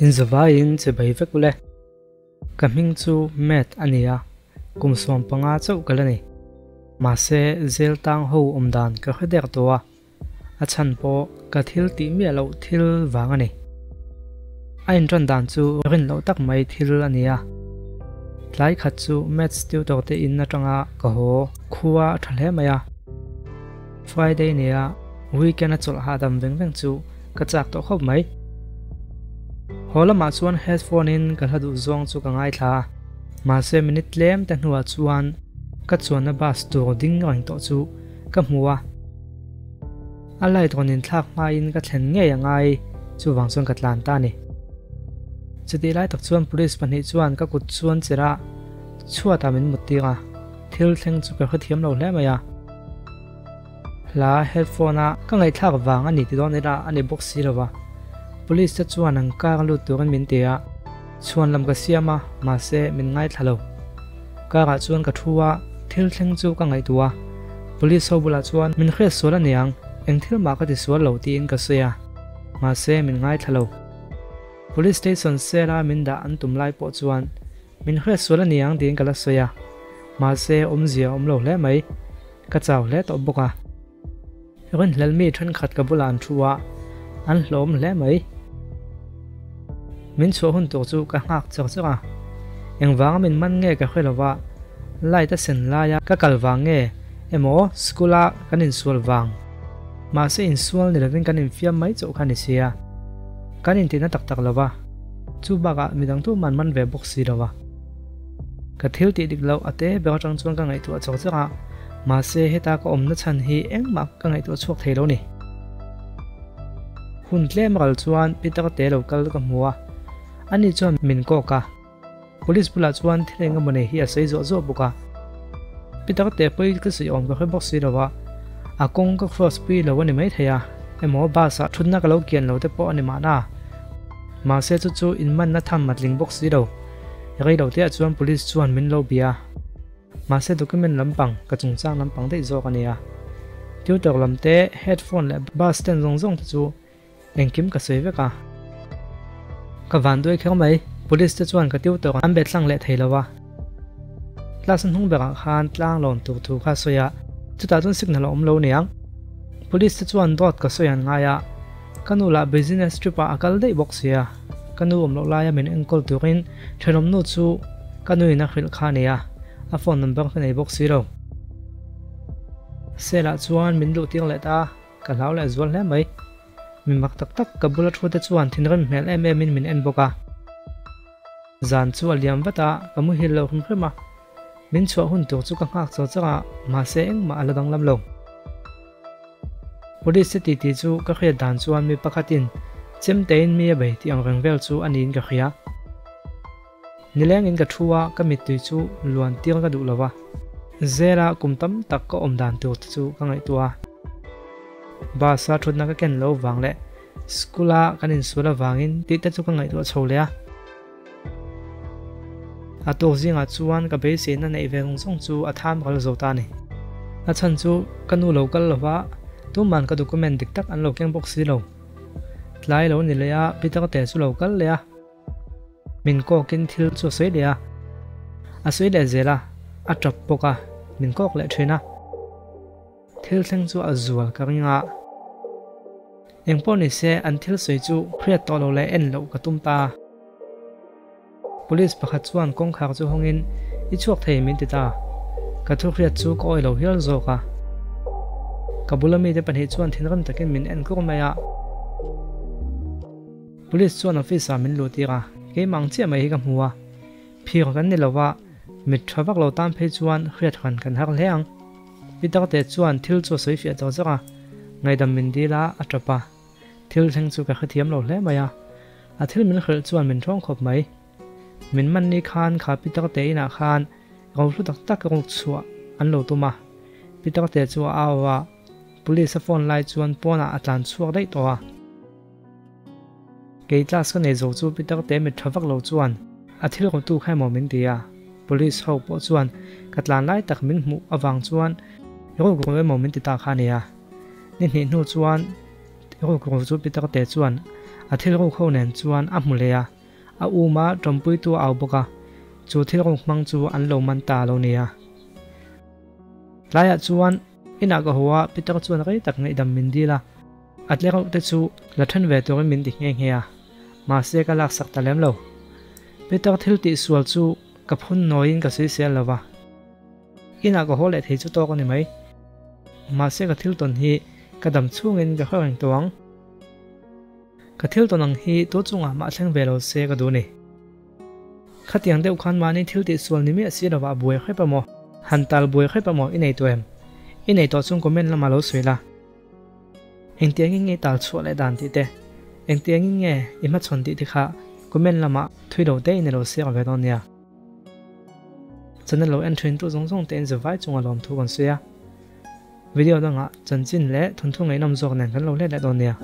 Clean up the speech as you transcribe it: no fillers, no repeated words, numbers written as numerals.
Inzavaiin che bai vek ule. Ka hming chu Matt a ni a, kum 15 chauh ka la ni. Mahse, zel tang ho awm dan ka hre der tawh a, a chhan pawh ka thil tih miah loh thil vang a ni. A inṭan dan chu rin loh tak mai thil a ni a. Tlai khat chu Maths tutor te in aṭanga ka haw khua a ṭha hle mai a. Friday nia weekend a chawlh hahdam veng veng chu ka chak tawh khawp mai. Haw lamah chuan headphone in ka hla duh zawng chu ka ngaithla a, mahse minute tlem te hnuah chuan ka chuanna bus tur ding reng tawh chu ka hmu a. A light rawn inthlak hmain ka thlen ngei a ngai, chuvang chuan ka tlan ta a ni. Chutih lai tak chuan police pahnih chuan ka kut chuan chirh a, chhuatah min mut tir a, thil thleng chu ka hrethiam lo hle mai a. Hla headphone a ka ngaihthlak vang a ni ti dawn ila a ni bawk si lo va, police te chuan an car lut turin min ti a, chhuan lam ka siam a, mahse min ngaithla lo. Car ah chuan ka thu a, thil thleng chu ka ngaihtuah a, police ho bulah chuan min hriat sual a niang, eng thil mah ka ti sual lo tiin ka sawi a, mahse min ngaithla lo. Police station cell a min dah an tum lai pawh chuan min hriat sual a niang tiin ka la sawi a, mahse awmzia a awm lo hle mai, ka chau hle tawh bawk a. Rinhlelh mi thenkhat ka bulah an thu a, an hlawm hle mai. Min chhuah hun tur chu ka nghak char char a, engvanga min man nge ka hre lo va, light a sen laia ka kal vang nge emaw school a kan insual vang. Mahse insual ni lovin kan infiam mai chauh kha ni sia, kan intihna tak tak lo va, chu bakah midang tuman man ve bawk si lo va. Ka thil tih dik loh a te ber atang chuan ka ngaihtuah char char a, mahse heta ka awmna chhan hi engmah ka ngaihtuah chhuak thei lo ni. Hun tlem ral chuan Peter te lo kal ka hmu a, ani chuan min kawk a, police bulah chuan thil eng emaw nei hi a sawi zawh zawh bawk a. Peter te pawi ka sawi awm ka hre bawk si lo a, a kawng ka cross pui lo a ni maithei a, emaw bus ah thutna ka lo kian lo te pawh a ni mahna. Mahse chu chu inmanna tham a tling bawk si lo. Rei lo teah chuan police chuan min lo bia a, mahse document lampang ka chungchang lampang daih zawk a nia. Tutor lam te, headphone leh bus stand zawng zawng te chu engkim ka sawi vek a. Ka van duai kher mai, police te chuan ka tutor an bet hlang leh thei lo a. Class a hnung berah khan tlang lawn tur thu kha sawi a, chutah chuan signal a awm lo niang. Police te chuan dawt ka sawi an ngai a, ka nu lah business trip ah a kal daih bawk sia, ka nu awm loh laia min enkawl turin thenawm nu chu ka nu in a hrilh kha a ni a, a phone number ka nei bawk si lo. Cell ah chuan min luh tir leh ta a, ka hlau leh zual hle mai. Mi mak tak tak ka bula thu te chuan thinrim hmel em em in min en bawk a. Zan chu a liam vat a, ka muhil lo hrim hrim a. Min chhuah hun tur chu ka nghak char char a, mahse engmah a la danglam lo. Police te titi chu ka hriat dan chuan mi pakhatin chemtein mi a bei tih ang reng vel chu a niin ka hria. Nilengin ka thu a, ka mittui chu luan tir ka duh lo va. Zela kum tam tak ka awm dan tur te chu ka ngaihtuah a. Bus a thutna ka ken lo vang leh school a kan insual avangin tih te chu ka ngaihtuah chho leh a. A tuk zingah chuan ka beiseina neih ve zawng zawng chu a tham ral zo ta a ni. A chhan chu ka nu lo kal lo va, tuman ka document dik tak an lo keng bawk si lo. Tlai lo ni leh a, Peter te chu lo kal leh a. Min kawkin thil chu a sawi leh a, a sawi leh zel a, a tap bawk a, min kawk leh thin a. Thil thleng chu a zual ka ring a. Engpawh ni se an thil sawi chu hriat tawh lo leh en loh ka tum ta. Police pakhat chuan kawngkhar chu hawngin i chhuak thei min ti ta. Ka thu hriat chu ka awi lo hial zawk a. Ka bula mite pahnih chuan thinrim takin min en kur mai a. Police chuan office ah min luh tir a, keimah ang chiah mai hi ka hmu a. Phir kan ni lo va, mit tha vak lo tan phei chuan hriat hran kan har hle ang. Peter te chuan thil chu a sawi fiah char char a, ngaihdam min dil a, a tap a. Thil thleng chu ka hrethiam lo hle mai a, a thil min hrilh chuan min thawng khawp mai. Min man ni khan kha Peter te inah khan rohlu tak tak ruk chhuah an lo tum a. Peter te chu a au a, police a phone lai chuan pawnah a tlan chhuak daih tawh a. Kei class ka nei zo chu Peter te mit tha vak lo chuan a thil rawtu kha emaw min ti a, police ho pawh chuan ka tlan lai tak min hmuh avang chuan ruk ru emaw min ti ta kha a nia. Ni hnih hnu chuan ruk ru chu Peter te chuan A thil ruk ho nen chuan a hmu leh a, a um a, tawmpuitu a au bawk a, chu thil ruk hmang chu an lo man ta lo nia. Tlaiah chuan inah ka haw a, Peter chuan rei tak ngaihdam min dil a, a tlereuh te chu la then ve turin min ti nghe nghe a, mahse ka laksak ta lem lo. Peter thil tihsual chu ka phun nawiin ka sawisel lo va. Inah ka haw leh thei chu tawk a ni mai. Mahse ka thil tawn hi ka dam chhungin ka hre reng tawh ang. Ka thil tawn ang hi tu chungah mah thleng ve lo se ka duh ni. Khatiang deuh khan mahni thil tihsual ni miah si lovah buai hrep a maw? Han tal buai hrep a maw i nei tawh em? I nei tawh chung comment lamah lo sawi la. Engtiangin nge i tal chhuah leh dan tih te, engtiangin nge i hmachhawn tih te kha comment lamah thui lo te in i lo siak ve dawn nia. Channel lo en thin tu zawng zawng te in zavai chunga lawmthu kan sawi a. Video dangah chanchin leh thawnthu ngaihnawm zawk nen kan lo let leh dawn nia.